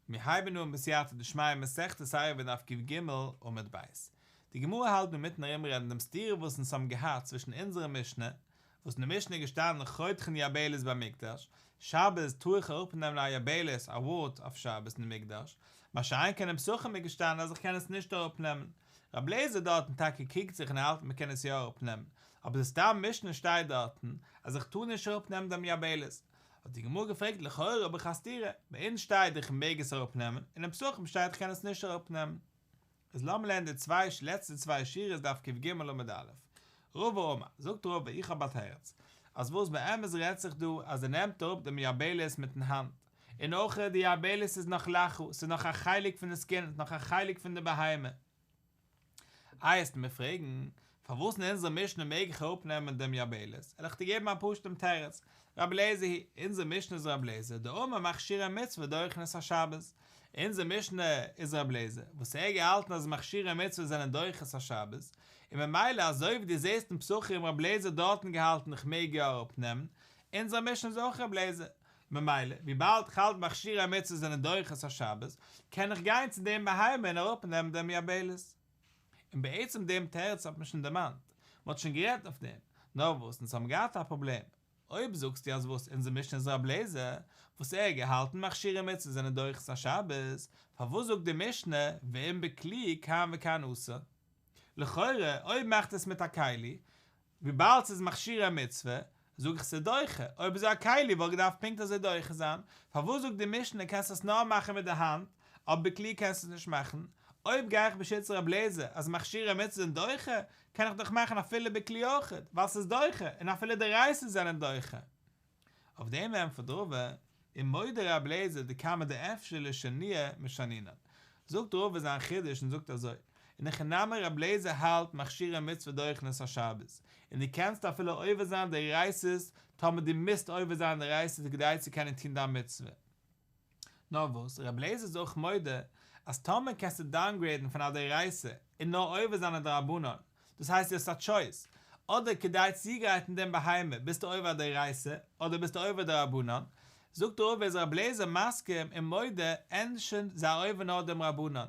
מיר הייבן אן בסייעתא דשמיא מסכת עירובין דף קג עמוד ב'. די גמרא האלט אינמיטן ארומרעדן דעם סתירה וואס אונז האבן געהאט צווישן אונזערע משנה, וואס אין די משנה איז געשטאנען חותכין יבלת במקדש, שבת טאר איך אראפנעמען א יבלת א ווארט אויף שבת אין מקדש, מה שאין כן אין פסחים איז געשטאנען אז איך קען עס נישט אראפנעמען. רבי אליעזר דארטן טאקע קריגט זיך און האלט מען קען עס יא אראפנעמען, אבער די סתם משנה שטייט דארטן אז איך טאר נישט אראפנעמען דעם יבלת, האט די גמרא געפרעגט לכאורה האב איך א סתירה, ביי אונז שטייט איך מעג עס אראפנעמען, און אין פסחים שטייט איך קען עס נישט אראפנעמען. איז לאמיר לערנען די צוויי לעצטע צוויי שורות דף קג עמוד א'. רבא אמר, זאגט רבא איך האב א תירוץ, אז וואס באמת רעדט זיך דא אז ער נעמט אראפ דעם יבלת מיטן האנט, און אויך די יבלת איז נאך לחה, ס'איז נאך א חלק פון די סקין, ס'איז נאך א חלק פון די בהמה. איי וועסטו מיר פרעגן, פארוואס אין אונזער משנה מעג איך אראפנעמען דעם יבלת, וועל איך דיר געבן א פשוט'ן תירוץ, רבי אליעזר היא, אונזער משנה איז רבי אליעזר, דאמר מכשירי מצוה דוחין את השבת, אונזער משנה איז רבי אליעזר, וואס ער האט געהאלטן אז מכשירי מצוה זענען דוחה את השבת, און ממילא אזוי ווי דו זעסט אין פסחים רבי אליעזר דארטן געהאלטן איך מעג יא אראפנעמען, אונזער משנה איז אויך רבי אליעזר, ממילא, וויבאלד כ'האלט מכשירי מצוה זענען דוחה את השבת, קען איך גיין צו דעם בהמה און אראפנעמען דעם יבלת. און בעצם דעם תירוץ האט מען שוין דערמאנט, מ'האט שוין גערעדט אויף דעם, נאר וואס אונז האבן געהאט א פראבלעם, אויב זאגסטו אז וואס אונזער משנה איז רב לעזער, וואס ער האט געהאלטן מכשירי מצוה זענען דוחה את השבת, פארוואס זאגט די משנה ואם בכלי כאן וכאן אסור? לכאורה אויב מאכט עס מיט א כלי, וויבאלד ס'איז מכשירי מצוה, זאג איך ס'איז דוחה, אויב אזוי א כלי וואלט געדארפט פונקט אזוי דוחה זיין, פארוואס זאגט די משנה קענסט עס נאר מאכן מיט די האנט, אבער בכלי קענסטו עס נישט מאכן, אויב גיי איך בשיטת רב לעזער אז מכשירי מצוה זענען דוחה, קען איך דאך מאכן אפילו בכלי אויכעט, ווייל ס'איז דוחה, און אפילו דאורייתא'ס זענען דוחה. אויף דעם ענטפערט רבא, ומודה רב לעזער דכמה דאפשר לשנויי משנינן. זאגט רבא זיין חידוש און זאגט אזוי, אין הכי נמי רב לעזער האלט מכשירי מצוה דוחין את השבת, און דו קענסט אפילו עובר זיין דאורייתא'ס טאמער דו מוזט עובר זיין דאורייתא'ס כדי צו קענען טון דיין מצוה. נאר וואס, ר' אליעזר איז אויך מודה אז טאמער קענסטו דאונגרעידן פון א דאורייתא און נאר עובר זיין א דרבנן, דאס הייסט דו האסט א טשויס, אדער כדי צוגרייטן דעם בהמה ביסטו עובר א דאורייתא אדער ביסטו עובר דרבנן, זאגט רבא איז ר' אליעזר מסכים און מודה ענדערש זיי עובר נאר דעם רבנן,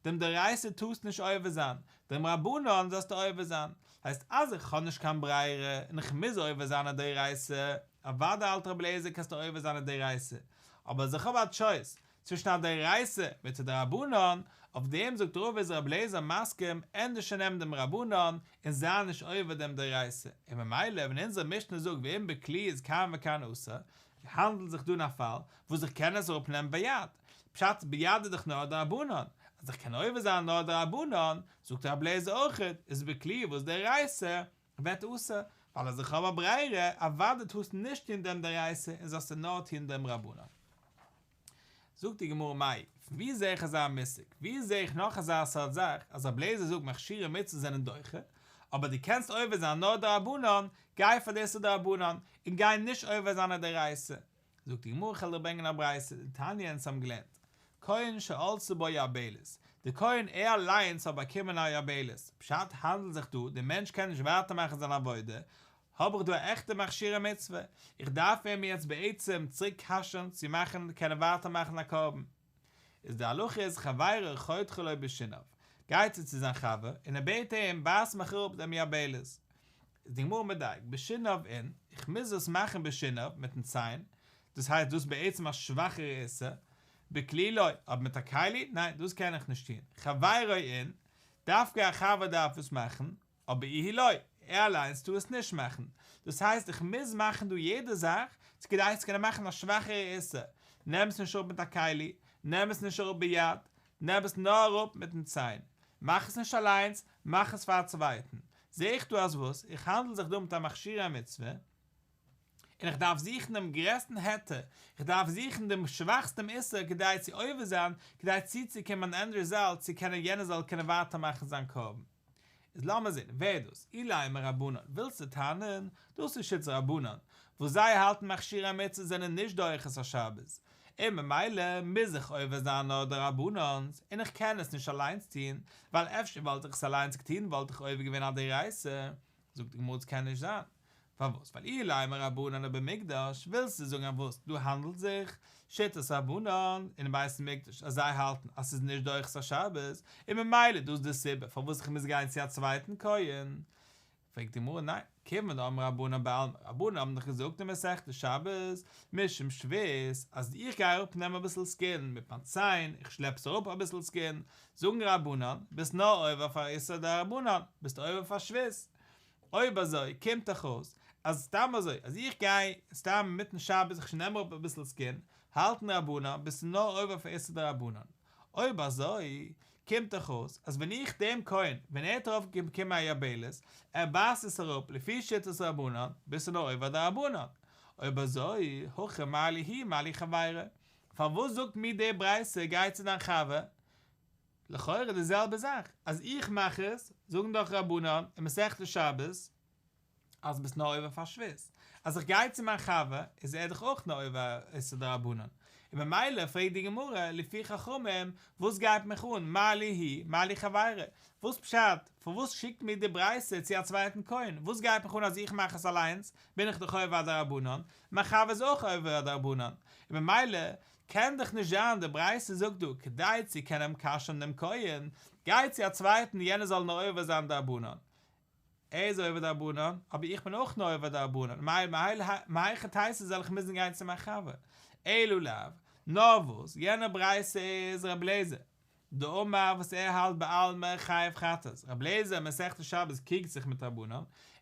דעם דאורייתא טארסט נישט עובר זיין, דעם רבנן זאלסטו עובר זיין. הייסט אז איך האב נישט קיין ברירה און איך מוז עובר זיין א דאורייתא, אוודאי האלט רבי אליעזר קענסטו עובר זיין א דאורייתא, אבער אז איך האב א טשויס צווישן א דאורייתא מיט א דרבנן, אויף דעם זאגט רבא איז רבי אליעזר מסכים ענדערש נעם דעם רבנן און זיי נישט עובר דעם דאורייתא, און ממילא ווען אונזער משנה זאגט ואם בכלי איז כאן וכאן אסור, האנדלט זיך דא אין א פאל וואס איך קען עס אראפנעמען ביד, פשט ביד איז דאך נאר דרבנן, אז איך קען עובר זיין נאר דרבנן, זאגט רבי אליעזר אויכעט, איז בכלי וואס דאורייתא ווערט אסור, ווייל אז איך האב א ברירה, אוודאי טארסטו נישט טון דעם דאורייתא און זאלסטו נאר טון דעם רבנן. זאגט די גמרא מאי, פון וואו זעה איך אזא מושג? וואו זעה איך נאך אזא סארט זאך אז רבי אליעזר זאגט מכשירי מצוה זענען דוחה, אבער דו קענסט עובר זיין נאר דרבנן, גיי פאר די איסור דרבנן, און גיי נישט עובר זיין א דאורייתא. זאגט די גמרא כ'על דיר ברענגען א ברייתא, דתניא אונז האבן געלערנט, כהן שעלתה בו יבלת, די כהן ער אליינס האט באקומען א יבלת, פשט האנדלט זיך דא, די מענטש קען נישט ווייטער מאכן זיין עבודה, האב איך דא א עכטע מכשירי מצוה, איך דארף אים יעצט בעצם צוריק כשר'ן צו מאכן קענען ווייטער מאכן א קרבן. איז די הלכה איז חברו חותכה לו בשיניו, גייט ער צו זיין חבר און ער בעט אים בייס מיך אראפ דעם יבלת, איז די גמרא מדייק בשיניו אין, איך מוז עס מאכן בשיניו מיטן ציין, דאס הייסט דאס איז בעצם א שוואכערע איסור, בכלי לא, אבער מיט א כלי, ניין דאס קען איך נישט טון, חברו אין, דווקא א חבר דארף עס מאכן, אבער איהו לא, ער אליינס טאר עס נישט מאכן, דאס הייסט איך מוז מאכן דא יעדע זאך צו כדי צו קענען מאכן א שוואכערע איסור, נעם עס נישט אראפ מיט א כלי, נעם עס נישט אראפ ביד, נעם עס נאר אראפ מיטן ציין, מאך עס נישט אליינס, מאך עס פאר א צווייטן, זע איך דא אז וואס? איך האנדל זיך דא מיט א מכשירי מצוה, און איך דארף זוכן דעם גרעסטן היתר, איך דארף זוכן דעם שוואכסטן איסור כדי צו עובר זיין, כדי צוצוקומען אן ענד רעזאלט צו קענען יענער זאל קענען ווייטער מאכן זיין קרבן. איז לאמיר זען, ווער איז דאס? אילימא רבנן, ווילסטו טענה'ן, דאס איז שיטת רבנן, וואס זיי האלטן מכשירי מצוה זענען נישט דוחה את השבת, און ממילא מוז איך עובר זיין נאר דרבנן'ס, און איך קען עס נישט אליינס טון, ווייל אפשר וואלט איך עס אליינס געטון וואלט איך עובר געווען א דאורייתא, זאגט די גמרא עס קען נישט זיין, פארוואס? ווייל אילימא רבנן ובמקדש, ווילסטו זאגן אז וואס דא האנדלט זיך? שיטת רבנן אין בית המקדש אז זיי האלטן אז ס'איז נישט דוחה את השבת, און ממילא דאס איז די סיבה פארוואס איך מוז גיין צו א צווייטן כהן. פרעגט די גמרא ניין, כיוון דאמרי רבנן בעלמא, רבנן האבן דאך געזאגט אין מסכת שבת, משום שבות, אז איך גיי אראפ נעמען אביסל סקין מיט מיין ציין, איך שלעפ עס אראפ אביסל סקין, זאגן רבנן, ביסט נאר עובר פאר איסור דרבנן, ביסט עובר פאר שבות. אויב אזוי קומט דאך אויס אז סתם אזוי אז איך גיי סתם אינמיטן שבת איך נעם אראפ אביסל סקין, האלטן רבנן ביסטו נאר עובר פאר איסור דרבנן. אויב אזוי קומט דאך אויס אז ווען איך דעם כהן ווען ער האט ארויף באקומען א יבלת ער בייסט עס אראפ לפי שיטת רבנן ביסטו נאר עובר דרבנן. אויב אזוי הכא מה לי הוא מה לי חבירו פארוואס זאגט מיר די ברייתא גיי צו דיין חבר לכאורה די זעלבע זאך, אז איך מאך עס, זאגן דאך רבנן אין מסכת שבת אז ביסט נאר עובר פאר שבות, אז איך גיי צו מיין חבר איז ער דאך אויך נאר עובר איסור דרבנן, און ממילא פרעגט די גמרא לפי חכמים וואס גייט מיך אן מה לי הוא מה לי חבירו, וואס פשט פארוואס שיקט מיר די ברייתא צו א צווייטן כהן, וואס גייט מיך אן אז איך מאך עס אליינס בין איך דאך עובר א דרבנן, מיין חבר איז אויך עובר א דרבנן, און ממילא קען דאך נישט זיין, די ברייתא זאגט דא, כדי צו קענען כשר'ן דעם כהן, גיי צו א צווייטן יענער זאל נאר עובר זיין דרבנן. ער איז עובר דרבנן, אבער איך בין אויך נאר עובר דרבנן, מהיכי תיתי זאל איך מוזן גיין צו מיין חבר? אלא לאו, נאר וואס, יענע ברייתא איז ר' אליעזר, דאמר וואס ער האלט בעלמא חייב חטאת, רבי אליעזר אין מסכת שבת קריגט זיך מיט רבנן,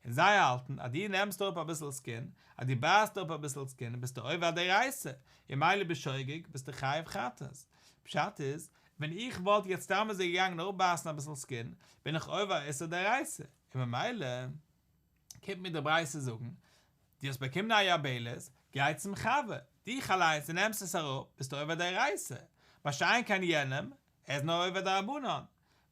און זיי האלטן אז דו נעמסט אראפ אביסל סקין, אז דו בייסט אראפ אביסל סקין ביסטו עובר א דאורייתא, און ממילא בשוגג ביסטו חייב חטאת. פשט איז, ווען איך וואלט יעצט סתם אזוי געגאנגען אראפבייסן אביסל סקין, בין איך עובר א איסור דאורייתא, און ממילא קומט מיר די ברייתא זאגן, דו האסט באקומען א יבלת, גיי צום חבר, דיך אליינס דו נעמסט עס אראפ, ביסטו עובר דאורייתא, מה שאין כן יענעם, ער איז נאר עובר דרבנן.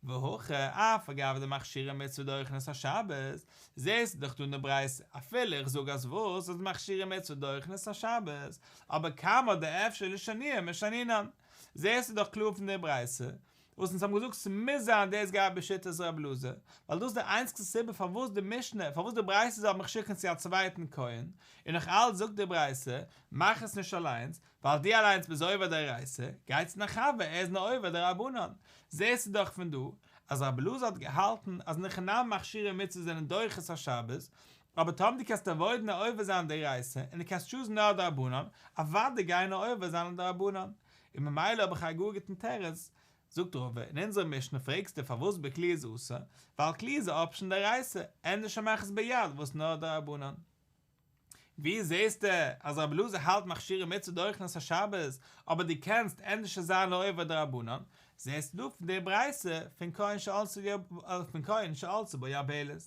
והכא, אף על גב דמכשירי מצוה דוחין את השבת, זעסטו דאך דא אין די ברייתא, אפילו איך זאג אז וואס, אז מכשירי מצוה דוחין את השבת, אבער כמה דאפשר לשנויי משנינן, זעסטו דאך קלאר פון די ברייתא, וואס אונז האבן געזאגט ס'מוז זיין דאס גייט בשיטת ר' אלעזר, ווייל דאס איז די איינציגסטע סיבה פארוואס די משנה, פארוואס די ברייתא זאל מיך שיקן צו א צווייטן כהן, און נאך אלץ זאגט די ברייתא, מאך עס נישט אליינס, ווייל דו אליינס ביסט עובר דאורייתא, גיי צו דיין חבר, ער איז נאר עובר דרבנן. זעסטו דאך פון דא, אז ר' אלעזר האט געהאלטן אז אין הכי נמי מכשירי מצוה זענען דוחה את השבת, אבער טאמער דו קענסט עוואוידן עובר זיין דאורייתא, און דו קענסט טשוזן נאר דרבנן, אוודאי גיי נאר עובר זיין דרבנן. און ממילא האב איך א גאר גוטן תירוץ, זאגט רבא, אין אונזערע משנה פרעגסטו פארוואס בכלי איז אסור, ווייל כלי איז א אפשן דאורייתא, ענדערש מאך עס ביד וואס נאר דרבנן. ווי זעסטו אז רבי אלעזר האלט מכשירי מצוה דוחין את השבת, אבער דו קענסט ענדערש זיין עובר דרבנן, זעסטו דא פון די ברייתא פון כהן פון כהן שעלתה בו יבלת.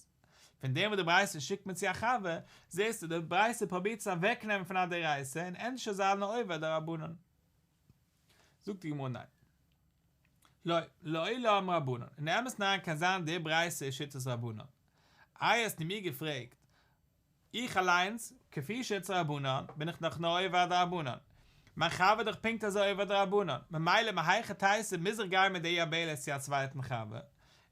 פון דעם וואס די ברייתא שיקט מיר צו א חבר, זעסטו די ברייתא פרובירט צו אוועקנעמען פון א דאורייתא און ענדערש זיין עובר דרבנן. זאגט די גמרא ניין. לא, לעולם רבנן. אין אמת'ן אריין קען זיין די ברייתא איז שיטת רבנן. איי האסטו מיר געפרעגט, איך אליינס, כפי שיטת רבנן, בין איך דאך נאר עובר דרבנן. מיין חבר איז דאך פונקט אזוי עובר דרבנן, ממילא מהיכי תיתי מוז איך גיין מיט די יבלת צו א צווייטן חבר.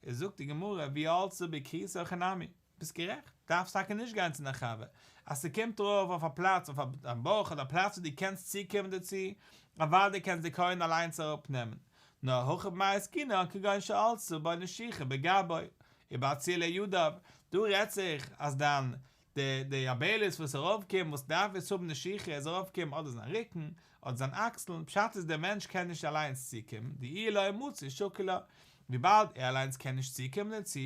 איז זאגט די גמרא, ואי עלתה בו כריסה הכי נמי. ביסט גערעכט, דארפסט טאקע נישט גיין צו דיין חבר, אז ס'קומט ארויף אויף א פלאץ אויף דיין בויך אדער א פלאץ וואו דו קענסט צוקומען דערצו, אוודאי קענסט די כהן אליינס אראפנעמען, נאר הכא במאי עסקינן כגון שעלתה בו נשיכה בגבו ובאצילי ידיו, דא רעדט זיך אז דיין די די יבלת וואס איז ארויפגעקומען וואס דארף יעצט האבן נשיכה איז ארויפגעקומען אדער זיין רוקן אדער זיין אקסלן, פשט איז דער מענטש קען נישט אליינס צוקומען, דאיהו לא מצי שקיל לה, וויבאלד ער אליינס קען נישט צוקומען דערצו,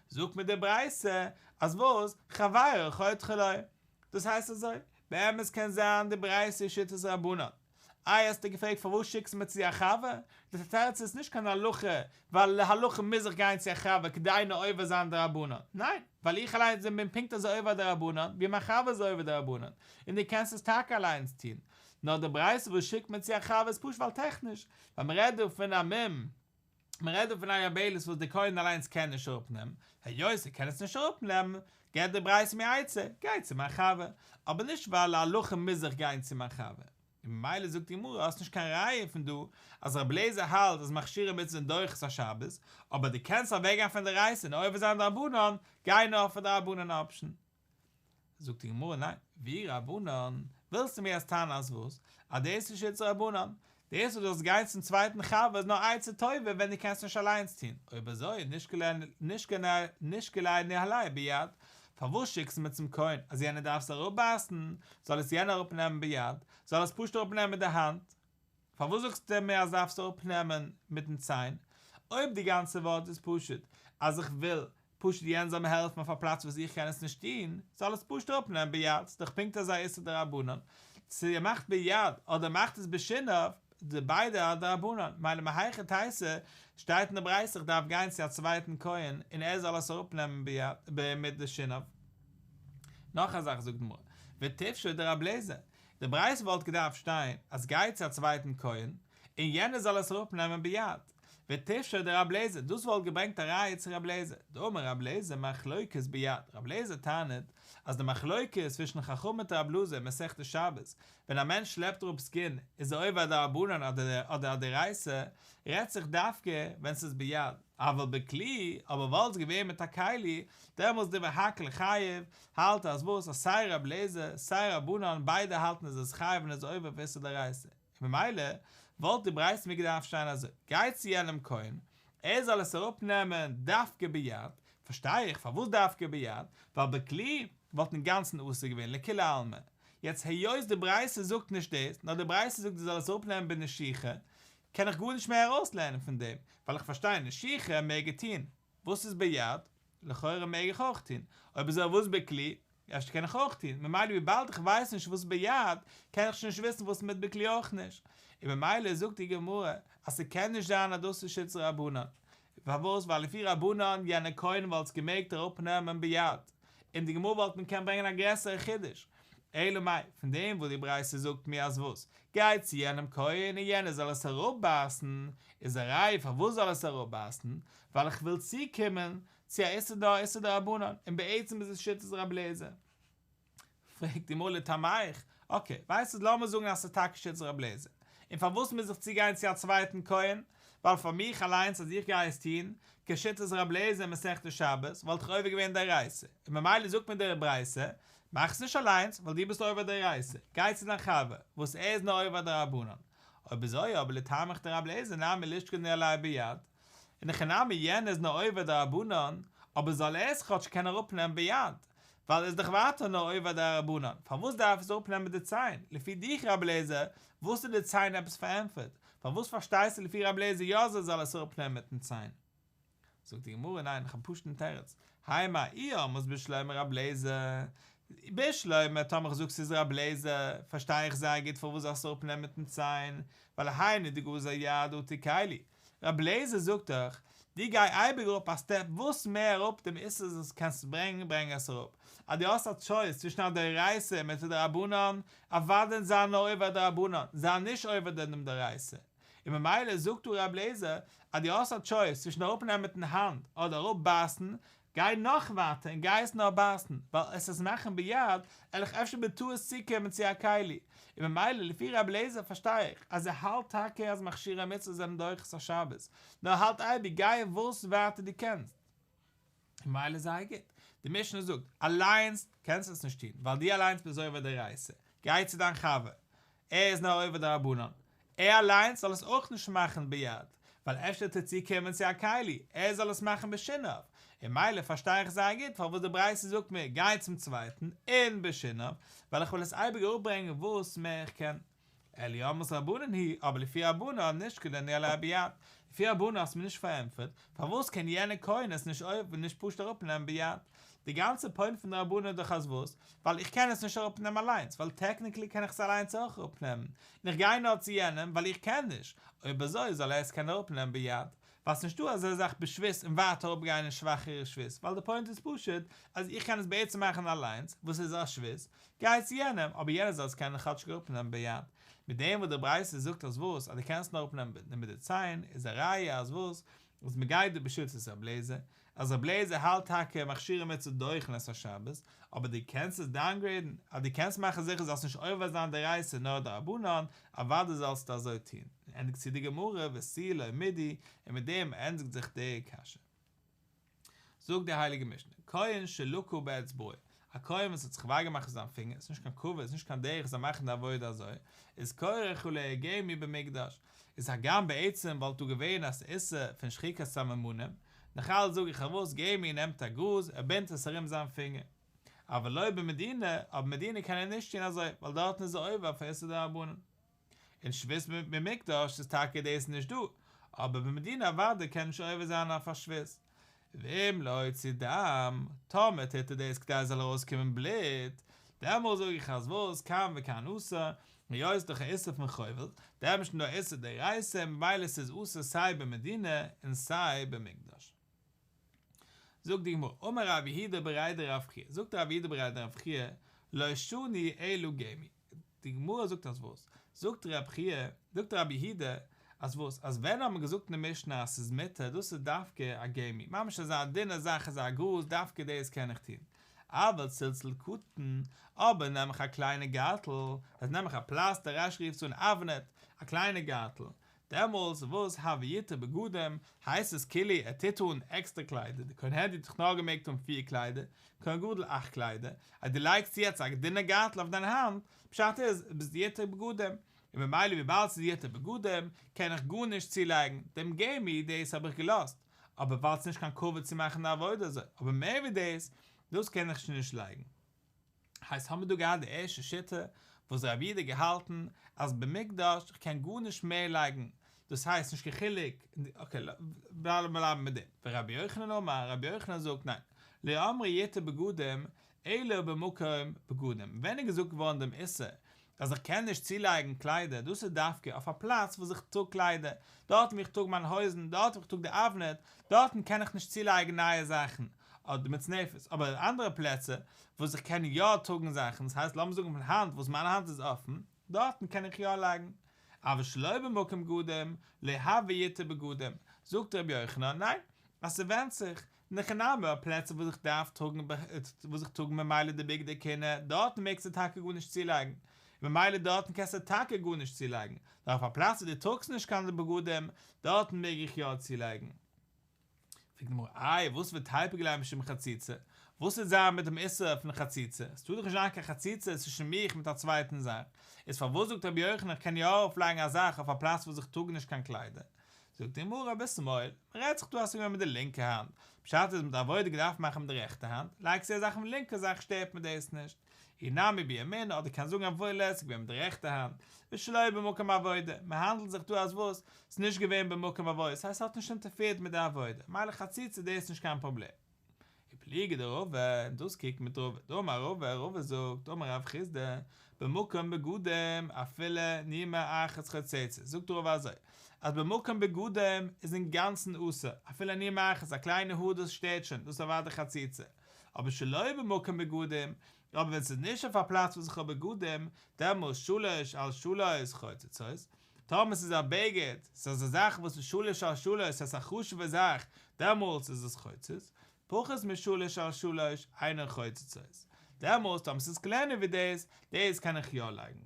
זאגט מיר די ברייתא אז וואס? חברו חותכה לו. דאס הייסט אזוי, באמת קען זיין די ברייתא איז שיטת רבנן. איי האסטו געפרעגט פארוואס שיקסטו מיר צו א חבר? די תירוץ איז נישט קיין הלכה, ווייל להלכה מוז איך גיין צו א חבר כדי נאר עובר זיין דרבנן. ניין, ווייל איך אליינס בין פונקט אזוי עובר דרבנן ווי מיין חבר איז עובר דרבנן, און דו קענסט עס טאקע אליינס טון. נאר די ברייתא וואס שיקט מיר צו א חבר איז פשוט ווייל טעכניש, ווייל מ'רעדט דא פון א מום, מען רעדט דא פון א יבלת וואס דער כהן אליינס קען נישט אראפנעמען, היות ער קען עס נישט אראפנעמען, געבט די ברייתא מיר א עצה, גיי צו מיין חבר, אבער נישט ווייל להלכה מוז איך גיין צו מיין חבר. און ממילא זאגט די גמרא האסט נישט קיין ראיה פון דא אז רבי אליעזר האלט אז מכשירי מצוה זענען דוחה את השבת, אבער דו קענסט אוועקגיין פון דאורייתא און עובר זיין דרבנן, גיי נאר פאר דרבנן אפשן. זאגט די גמרא ניין, ואי רבנן? ווילסטו מיר יעצט טענה'ן אז וואס? אז דאס איז שיטת רבנן? דאס וואס דו זאלסט גיין צום צווייטן חבר איז נאר עצה טובה ווען דו קענסט נישט אליינס טון, אויב אזוי נישקליה ניהליה ביד, פארוואס שיקסטו מיר צום כהן אז יענער דארף עס אראפבייסן, זאל עס יענער אראפנעמען ביד, זאל עס פשוט אראפנעמען מיט די האנט? פארוואס זאגסטו מיר אז דארפסט אראפנעמען מיטן ציין? אויב די גאנצע ווארט איז פשוט אז איך וויל פשוט יענער זאל מיר העלפן אויף א פלאץ וואס איך קען עס נישט טון, זאל עס פשוט אראפנעמען ביד, ס'איז דאך פונקט אזא איסור דרבנן, צו ער מאכט ביד אדער מאכט עס בשיניו, די ביידע א דרבנן, מילא מהיכי תיתי שטייט אין די ברייתא איך דארף גיין צו א צווייטן כהן און ער זאל עס אראפנעמען ביד מיט די שיניו. נאך א זאך זאגט די גמרא, ותפשוט דרבי אליעזר, די ברייתא וואלט געדארפט שטיין אז גיי צו א צווייטן כהן און יענער זאל עס אראפ נעמען ביד, ותפשוט דרבי אליעזר, דאס וואלט געברענגט א ראיה צו רבי אליעזר, דאמר רבי אליעזר מחלוקת ביד, רבי אליעזר טענה'ט אז די מחלוקת צווישן חכמים מיט רבי אלעזר אין מסכת שבת, ווען א מענטש שלעפט אראפ סקין איז ער עובר א דרבנן אדער א דאורייתא, רעדט זיך דווקא ווען ס'איז ביד, אבל בכלי, אבער וואלט עס געווען מיט א כלי, דעמאלטס דברי הכל חייב, האלט אז וואס אז סיי רבי אליעזר סיי רבנן ביידע האלטן אז עס איז חייב און איז עובר אויף איסור דאורייתא, און ממילא וואלט די ברייתא מיר געדארפט שטיין אזוי, גיי צו יענעם כהן, ער זאל עס אראפ נעמען דווקא ביד, פארשטיי איך פארוואס דווקא ביד, ווייל בכלי וואלט אינגאנצן אסור געווען לכולי עלמא, יעצט היות די ברייתא זאגט נישט דאס, נאר די ברייתא זאגט ער זאל עס אראפ נעמען בנשיכה, קען איך גארנישט מער ארויסלערנען פון דעם, ווייל איך פארשטיי נשיכה מעג ער טון, וואס איז ביד? לכאורה מעג איך אויך טון, אויב אזוי וואס בכלי? אפשר קען איך אויך טון, ממילא וויבאלד איך ווייס נישט וואס ביד, קען איך שוין נישט וויסן וואס מיט בכלי אויך נישט. און ממילא זאגט די גמרא אז ס'קען נישט זיין אז דאס איז שיטת רבנן. פארוואס? ווייל לפי רבנן יענער כהן וואלט עס געמעגט אראפנעמען ביד, און די גמרא וואלט מען קען ברענגען א גרעסערע חידוש. אלא מאי, פון דעם וואס די ברייתא זאגט מיר אז וואס? גיי צו יענעם כהן און יענער זאל עס אראפבייסן, איז א ראי' פארוואס זאל עס אראפבייסן? ווייל איך וויל צוקומען צו א איסור דא איסור דרבנן, און בעצם איז עס שיטת רבי אליעזר. פרעגט די גמרא לטעמיך, אקעי, ווייסט וואס לאמיר זאגן אז ס'איז טאקע שיטת רבי אליעזר, און פארוואס מוז איך צוגיין צו א צווייטן כהן? ווייל פאר מיך אליינס אז איך גיי עס טון, כשיטת רבי אליעזר אין מסכת שבת, וואלט איך עובר געווען דאורייתא, און ממילא זאגט מיר די ברייתא, מאך עס נישט אליינס, ווייל דו ביסט עובר דאורייתא, גיי צו דיין חבר, וואס ער איז נאר עובר דרבנן. אויב אזוי אבער לטעמיך דרבי אליעזר נמי לישקול ניהליה ביד, אין הכי נמי יענער איז נאר עובר דרבנן, אבער זאל ער עס כאטש קענען אראפנעמען ביד, ווייל ער איז דאך ווייטער נאר עובר דרבנן, פארוואס דארף ער עס אראפנעמען מיט די ציין? לפי דיך רבי אליעזר, וואס איז די ציין עפעס פארענטפערט? פארוואס פארשטייסטו לפי רבי אליעזר יא אז ער זאל עס אראפנעמען מיטן ציין? זאגט די גמרא ניין איך האב פשוט'ן תירוץ, האי מאי אי אמרת בשלמא רבי אליעזר, בשלמא טאמער איך זאג ס'איז רבי אליעזר, פארשטיי איך זייער גוט פארוואס זאלסט אראפנעמען מיטן ציין, ווייל היינו דגזר יד אטו כלי, רבי אליעזר זאגט דאך, דו גיי אייביג אראפ א סטעפ וואס מער אראפ דעם איסור וואס קענסט ברענגען ברענג עס אראפ, אז דו האסט א טשויס צווישן א דאורייתא מיט א דרבנן, אוודאי זיי נאר עובר דרבנן, זיי נישט עובר דעם דאורייתא, און ממילא זאגט דא רבי אליעזר אז דו האסט א טשויס צווישן אראפנעמען מיטן האנט אדער אראפבייסן, גיי נאך ווייטער און גיי עס נאר בייסן, ווייל עס עס מאכן ביד, על איך אפשר בטעות צוקומען צו א כלי, און ממילא לפי רבי אליעזר פארשטיי איך אז ער האלט טאקע אז מכשירי מצוה זענען דוחה את השבת, נאר ער האלט אייביג גיי וואס ווייטער דו קענסט. ממילא זייער גוט. די משנה זאגט, אליינס קענסטו עס נישט טון, ווייל דו אליינס ביסט עובר דאורייתא, גיי צו דיין חבר, ער איז נאר עובר דרבנן, ער אליינס זאל עס אויך נישט מאכן ביד, ווייל אפשר וועט ער צוקומען צו א כלי, ער זאל עס מאכן בשיניו, און ממילא פארשטיי איך זייער גוט פארוואס די ברייתא זאגט מיר גיי צום צווייטן און בשיניו, ווייל איך וויל עס אייביג אראפברענגען וואס מער איך קען. אלא אי אמרת רבנן היא, אבער לפי רבנן נישקול ניהליה ביד, לפי רבנן האסט מיר נישט פארענטפערט, פארוואס קען יענער כהן עס נישט נישט פשוט אראפנעמען ביד? די גאנצע פוינט פון די רבנן איז דאך אז וואס? ווייל איך קען עס נישט אראפנעמען אליינס, ווייל טעקניקלי קען איך עס אליינס אויך אראפנעמען, און איך גיי נאר צו יענעם ווייל איך קען נישט, אויב אזוי זאל ער עס קענען אראפנעמען ביד, ווייל ס'נישטא אזא זאך בשבות און ווייטער אראפגיין אין שוואכערע שבות, ווייל די פוינט איז פשוט אז איך קען עס בעצם מאכן אליינס, וואס איז א שבות, גיי צו יענעם, אבער יענער זאל עס קענען כאטשיג אראפנעמען ביד. מיט דעם וואס די ברייתא זאגט אז וואס, אז דו קענסט נאר אראפנעמען מיט די ציין, איז א ראיה אז וואס, אז מ'גייט דא בשיטת רבי אליעזר, אז רבי אליעזר האלט טאקע מכשירי מצוה דוחין את השבת, אבער דו קענסט עס דאונגרעידן, אז דו קענסט מאכן זיכער זאלסט נישט עובר זיין דאורייתא נאר דרבנן, אוודאי זאלסטו אזוי טון. און ענדיגט צו די גמרא ותו לא מידי, און מיט דעם ענדיגט זיך די קשיא. זאגט די הייליגע משנה, כהן שלקה באצבעו, א כהן וואס האט זיך וויי געמאכט אויף זיין פינגער, ס'איז נישט קיין כבוד, ס'איז נישט קיין דרך זאל מאכן די עבודה אזוי, איז כורך עליה גמי במקדש, איז הגם בעצם וואלט דא געווען א איסור פון שחיקת סממנים, נאך אלץ זאג איך אז וואס גמי נעמט א גראז ער בינדט עס ארום זיין פינגער. אבל לא במדינה, אבער מדינה קען ער נישט טון אזוי, ווייל דארטן איז ער עובר אויף איסור דרבנן. אין שבות במקדש איז טאקע דאס נישט דא, אבער במדינה אוודאי קען נישט עובר זיין אויף א שבות. ואם להוציא דם, טאמער טוט ער דאס כדי עס זאל ארויסקומען בלוט, דעמאלס זאג איך אז וואס, כאן וכאן אסור, היות ס'איז דאך א איסור פון חובל, דעמאלס איז דא א איסור דאורייתא, ממילא ס'איז אסור סיי במדינה און סיי במקדש. זאגט די גמרא, אמר רב יהודה בריה דרב חייא, זאגט רב יהודה בריה דרב חייא, לא שנו אלא גמי, די גמרא זאגט אז וואס? זאגט רב חייא, זאגט רב יהודה, אז וואס? אז ווען האט מען געזאגט אין די משנה אז ס'איז מותר, דאס איז דווקא א גמי, ממש אזא דינע זאך אזא גראז, דווקא דאס קען איך טון. אבל סלסול קטן, אבער נעם איך א קליינע גארטל, אז נעם איך א פלאסטער, רש"י רופט עס אן אבנט, א קליינע גארטל, דעמאלס וואס הוי יתר בגדים, הייסט עס כאילו ער טוט אן עקסטער קליידער, די כהן הדיוט האט דאך נאר געמעגט האבן פיר קליידער, כהן גדול אכט קליידער, אז דו לייגסט יעצט א דינע גארטל אויף דיין האנט, פשט איז ביסט יתר בגדים, און ממילא וויבאלד ס'איז יתר בגדים, קען איך גארנישט צולייגן, דעם גמי דאס האב איך געלאזט, אבער ווייל ס'איז נישט קיין כבוד צו מאכן די עבודה אזוי, אבער מער ווי דאס, דאס קען איך שוין נישט לייגן. הייסט האמיר דא געהאט די ערשטע שיטה וואס רב יהודה געהאלטן אז במקדש איך קען גארנישט מער לייגן דאס הייסט נישט קיין חילוק אקעי בלייבן בלייבן מיט דעם ורבי יוחנן אמר רבי יוחנן זאגט ניין לא אמרו יתר בגדים אלא במקום בגדים ווען איז געזאגט געווארן דעם איסור אז איך קען נישט צולייגן קליידער, דאס איז דווקא אויף א פלאץ וואס איך טראג קליידער, דארטן וואו איך טראג מיינע הויזן, דארט וואו איך טראג די אבנט, דארטן קען איך נישט צולייגן נייע זאכן, אדער מצנפת, אבער אין אנדערע פלעצער וואס איך קען יא טראגן זאכן, דאס הייסט לאמיר זאגן פון האנט וואס מיין האנט איז אפן, דארטן קען איך יא לייגן. אבל שלא במקום בגדים, לא הוי יתר בגדים, זאגט רבי יוחנן, ניין, אז ס'ווענדט זיך, אין הכי נמי ביי פלעצער וואס איך דארף טראגן וואס איך טראג ממילא די בגדי כהונה, דארטן מעגסטו טאקע גארנישט צולייגן, און ממילא דארטן קענסטו טאקע גארנישט צולייגן, נאר אויף א פלאץ וואו דו טראגסט נישט קיין בגדים, דארטן מעג איך יא צולייגן. פרעגט די גמרא, איי וואס ותיפוק ליה משום חציצה? וואס וועט זיין מיט דעם איסור פון חציצה? עס טאר דאך נישט זיין קיין חציצה צווישן מיך מיט א צווייטן זאך, איז פארוואס זאגט רבי יוחנן איך קען יא ארויפלייגן א זאך אויף א פלאץ וואס איך טראג נישט קיין קליידער? זאגט די גמרא בשמאל, מען רעדט זיך דא אז ס'איז געווען מיט די לינקע האנט, פשט איז מ'האט די עבודה געדארפט מאכן מיט די רעכטע האנט, לייגסטו א זאך אויפן לינקע זאך שטערט מיר דאס נישט, אי נמי בימין אדער קען זאגן אפילו עס איז געווען מיט די רעכטע האנט, ושלא במקום עבודה, מען האנדלט זיך דא אז וואס, ס'איז נישט געווען במקום עבודה, ס'הייסט ס'האט נישט אינטערפירט מיט די עבודה, מילא חציצה דאס איז נישט קיין פראבלעם. ופליגא דרבא, און דאס קריגט מיט רבא, דאמר רבא, רבא זאגט, אמר רב חסדא, במקום בגדים אפילו נימא אחת חוצצת, זאגט רבא אזוי, אז במקום בגדים איז אינגאנצן אסור, אפילו נימא אחת, א קליינע האר דאס שטערט שוין, דאס איז אוודאי חציצה, אבער שלא במקום בגדים, אבער ווען ס'איז נישט אויף א פלאץ וואס איך האב בגדים, דעמאלס שלש על שלש חוצצות, טאמער ס'איז א בגד, ס'איז א זאך וואס איז שלש על שלש, ס'איז א חשוב'ע זאך, דעמאלס איז עס חוצץ, פחות משלש על שלש אינן חוצצות, דעמאלס טאמער ס'איז קלענער ווי דאס, דאס קען איך יא לייגן.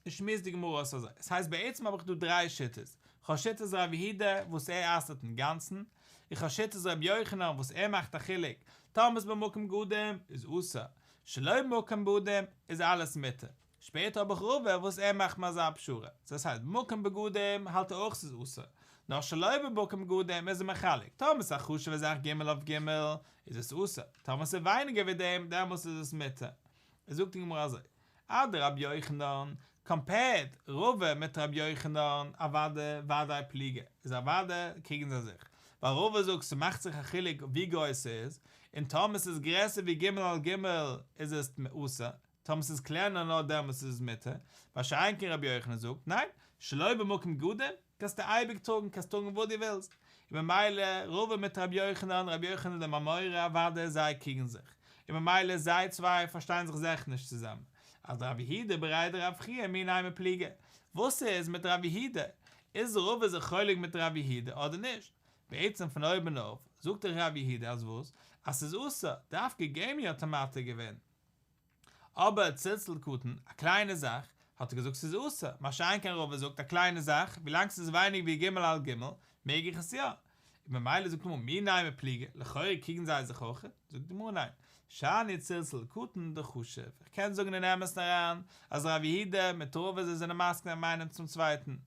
איז שמועסט די גמרא אויס אזוי, עס הייסט בעצם האב איך דא דריי שיטות, איך האב שיטת רב יהודה וואס ער אסר'ט אינגאנצן, איך האב שיטת רבי יוחנן וואס ער מאכט א חילוק, טאמער ס'איז במקום בגדים איז אסור, שלא במקום בגדים איז אלעס מותר. שפעטער האב איך רבא וואס ער מאכט מיר אזא פשרה, דאס הייסט במקום בגדים האלט ער אויך ס'איז אסור, נאר שלא במקום בגדים איז ער מחלק, טאמער ס'איז א חשוב'ע זאך ג' אויף ג' איז עס אסור, טאמער ס'איז ווייניגער ווי דעם דעמאלס איז עס מותר. זאגט די גמרא אזוי, אדרבי יוחנן, קאמפעירד רבא מיט רבי יוחנן, אוודאי ודאי פליגי, איז אוודאי קריגן זיי זיך, ווייל רבא זאגט ס'מאכט זיך א חילוק ווי גרויס ס'איז, און טאמער ס'איז גרעסער ווי ג' על ג' איז עס אסור, טאמער ס'איז קלענער נאר דעמאלטס איז עס מותר, מה שאין כן רבי יוחנן זאגט, ניין, שלא במקום בגדים, קענסטו אייביג טראגן, קענסט טראגן וואס דו ווילסט, און ממילא רבא מיט רבי יוחנן, רבי יוחנן דעם אמורא אוודאי זיי קריגן זיך, און ממילא זיי צוויי פארשטיין זיך זיכער נישט צוזאמען, אדרב יהודה בריה דרב חייא מי נימא פליגי, וואס איז מיט רב יהודה, איז רבא זיך חולק מיט רב יהודה אדער נישט? בעצם פון אויבן אויף זאגט דאך רב יהודה אז וואס? אז ס'איז אסור, דווקא גמי האט ער מתיר געווען. אבער סלסול קטן, א קליינע זאך, האט ער געזאגט ס'איז אסור, מה שאין כן רבא זאגט א קליינע זאך, ווילאנג ס'איז ווייניגער ווי ג' על ג', מעג איך עס יא. און ממילא זאגט די גמרא מי נימא פליגי, לכאורה קריגן זיי זיך אויך, זאגט די גמרא ניין, שאני צלצול קטן דחשיב, איך קען זאגן אין אמת'ן אריין אז רב יהודה מיט רבא זיי זענען מסכים איינעם צום צווייטן,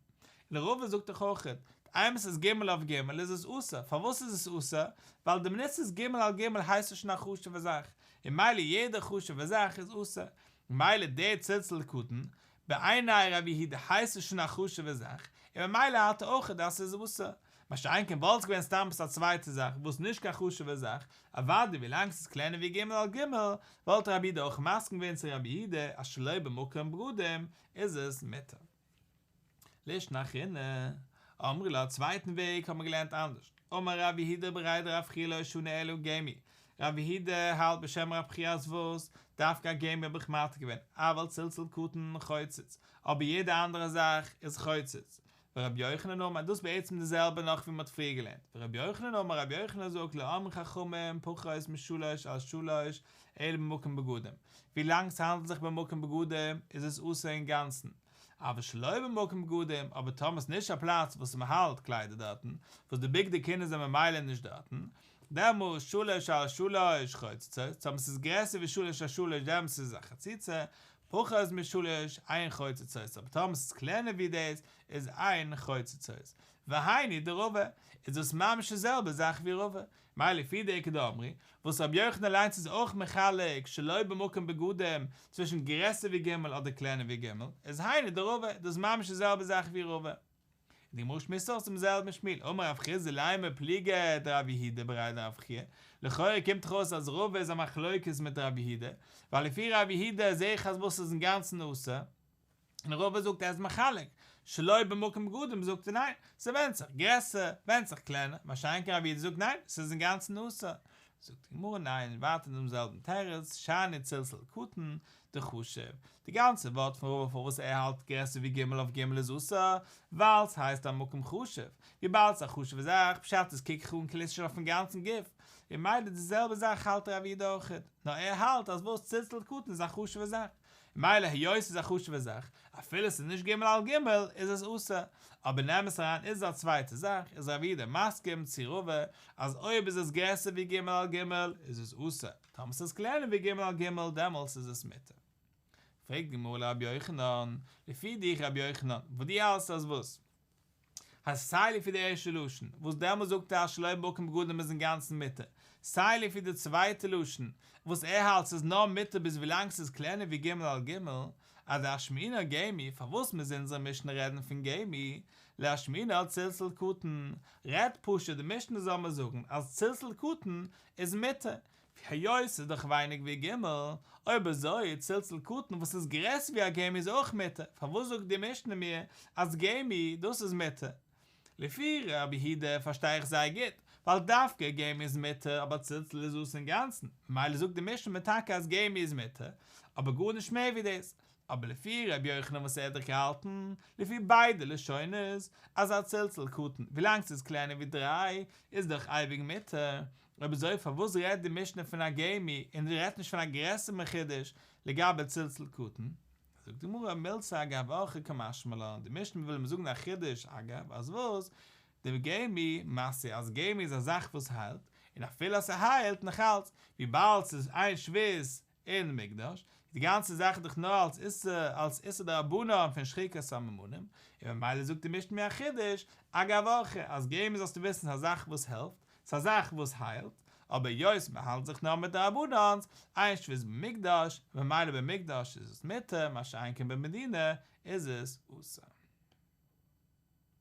און רבא זאגט דאך אויכעט, איינמאל ס'איז ג' אויף ג' איז עס אסור, פארוואס איז עס אסור? ווייל די מינוט ס'איז ג' על ג' הייסט עס שוין א חשוב'ע זאך, און מילא יעדע חשוב'ע זאך איז אסור, מילא דער צלצול קטן, בעיני רב יהודה הייסט עס שוין א חשוב'ע זאך, און ממילא האלט ער אויכעט אז ס'איז אסור. מה שאין כן וואלט עס געווען סתם עפעס א צווייטע זאך וואס נישט קיין חשוב'ע זאך, אוודאי ווילאנג ס'איז קלענער ווי ג' על ג', וואלט רב יהודה אויך מסכים געווען צו רב יהודה אז שלא במקום בגדים איז עס מותר. לישנא אחרינא, אמרי לה, א צווייטן וועג האט מען געלערנט אנדערש, אמר רב יהודה בריה דרב חייא לא שנו אלא גמי, רב יהודה האלט בשם רב חייא אז וואס, דווקא א גמי האב איך מתיר געווען, אבל צלצול קטן חוצץ, אבער יעדע אנדערע זאך איז חוצץ. ורבי יוחנן אמר, דאס בעצם די זעלבע נאך ווי מען האט פריער געלערנט, ורבי יוחנן אמר, רבי יוחנן זאגט לא אמרו חכמים פחות משלש על שלש אלא במקום בגדים, ווילאנג ס'האנדלט זיך במקום בגדים איז עס אסור אינגאנצן, אבל שלא במקום בגדים, אבער טאמער ס'איז נישט א פלאץ וואס מ'האלט קליידער דארטן, וואס די בגדי כהונה זענען ממילא נישט דארטן, דעמאלס שלש על שלש חוצצות, טאמער ס'איז גרעסער ווי שלש על שלש דעמאלס איז עס א חציצה, פחות משלש אין חוצצות, אבער טאמער ס'איז קלענער ווי דאס איז אין חוצצות. והיינו דרבא, איז דאס ממש די זעלבע זאך ווי רבא, מילא לפי די איכא דאמרי, וואס רבי יוחנן אליינס איז אויך מחלק שלא במקום בגדים צווישן גרעסער ווי ג' אדער קלענער ווי ג', איז היינו דרבא, דאס איז ממש די זעלבע זאך ווי רבא. און די גמרא שמועסט אויס דעם זעלבן שמואל, אמר רב חסדא לימא פליגא דרב יהודה בריה דרב חייא, לכאורה קומט דאך אויס אז רבא איז א מחלוקת מיט רב יהודה, ווייל לפי רב יהודה זעה איך אז וואס איז אינגאנצן אסור, און רבא זאגט ער איז מחלק, שלא במקום בגדים זאגט ער ניין, ס'ווענדט זיך, גרעסער, ווענדט זיך קלענער, מה שאין כן רב יהודה זאגט ניין, ס'איז אינגאנצן אסור. זאגט די גמרא ניין, ווייטער דעם זעלבן תירוץ, שאני צלצול קטן, דחשיב, די גאנצע ווארט פון רבא פארוואס ער האלט גרעסער ווי ג' אויף ג' איז אסור, ווייל ס'הייסט א מקום חשוב, וויבאלד ס'איז א חשוב'ע זאך, פשט איז קוק איך אן כאילו ס'איז שוין אויפן גאנצן גוף, און מילא די זעלבע זאך האלט רב יהודה אויכעט, נאר ער האלט אז וואס צלצול קטן איז א חשוב'ע זאך, מילא היות ס'איז א חשוב'ע זאך, אפילו ס'איז נישט ג' על ג' איז עס אסור, אבער אין אמת אריין איז עס א צווייטע זאך, איז רב יהודה מסכים צו רבא אז אויב איז עס גרעסער ווי ג' על ג' איז עס אסור, טאמער ס'איז קלענער ווי ג' על ג' דעמאלטס איז עס מותר. פרעגט די גמרא לרבי יוחנן, לפי דיך רבי יוחנן, וואס דו האלסט אז וואס? אז סיי לפי די ערשטע לשון, וואס דעמאלס זאגט ער אז שלא במקום בגדים איז אינגאנצן מותר, סיי לפי די צווייטע לשון, וואס ער האלט ס'איז נאר מותר ביז ווילאנג ס'איז קלענער ווי ג' על ג', אדאשמעינן גמי, פארוואס מוז אונזערע משנה רעדן פון גמי, לאשמועינן צלצול קטן, רעדט פשוט די משנה זאל מיר זאגן אז צלצול קטן איז מותר, היות ס'איז דאך ווייניג ווי ג', אויב אזוי צלצול קטן וואס איז גרעסער ווי א גמי איז אויך מותר, פארוואס זאגט די משנה מיר אז גמי דאס איז מותר? לפי רבי יהודה פארשטיי איך זייער גוט, ווייל דווקא גמי איז מותר אבער צלצול איז אסור אינגאנצן, ממילא זאגט די משנה מיר טאקע אז גמי איז מותר, אבער גארנישט מער ווי דאס, אבער לפי רבי יוחנן וואס ער האט דאך געהאלטן, לפי ביידע לשונות, אז א צלצול קטן ווילאנג ס'איז קלענער ווי דריי איז דאך אייביג מותר, אויב אזוי פארוואס רעדט די משנה פון א גמי און רעדט נישט פון א גרעסערן חידוש לגבי צלצול קטן? זאגט די גמרא מילתא אגב אורחא קמשמע לן, די משנה וויל מיר זאגן א חידוש אגב אז וואס? דגמי מסי אז גמי איז א זאך וואס היילט, און אפילו אז ס'היילט נאכאלץ, וויבאלד ס'איז אין שבות אין מקדש, די גאנצע זאך איז דאך נאר אלס איסור, אלס איסור דרבנן פון שחיקת סממנים, און ממילא זאגט די משנה מיר א חידוש, אגב אורחא, אז גמי זאלסטו וויסן ס'איז א זאך וואס העלפט, ס'איז א זאך וואס היילט, אבער היות מ'האלט זיך נאר מיט דרבנן'ס, אין שבות במקדש, ממילא במקדש איז עס מותר, מה שאין כן במדינה איז עס אסור.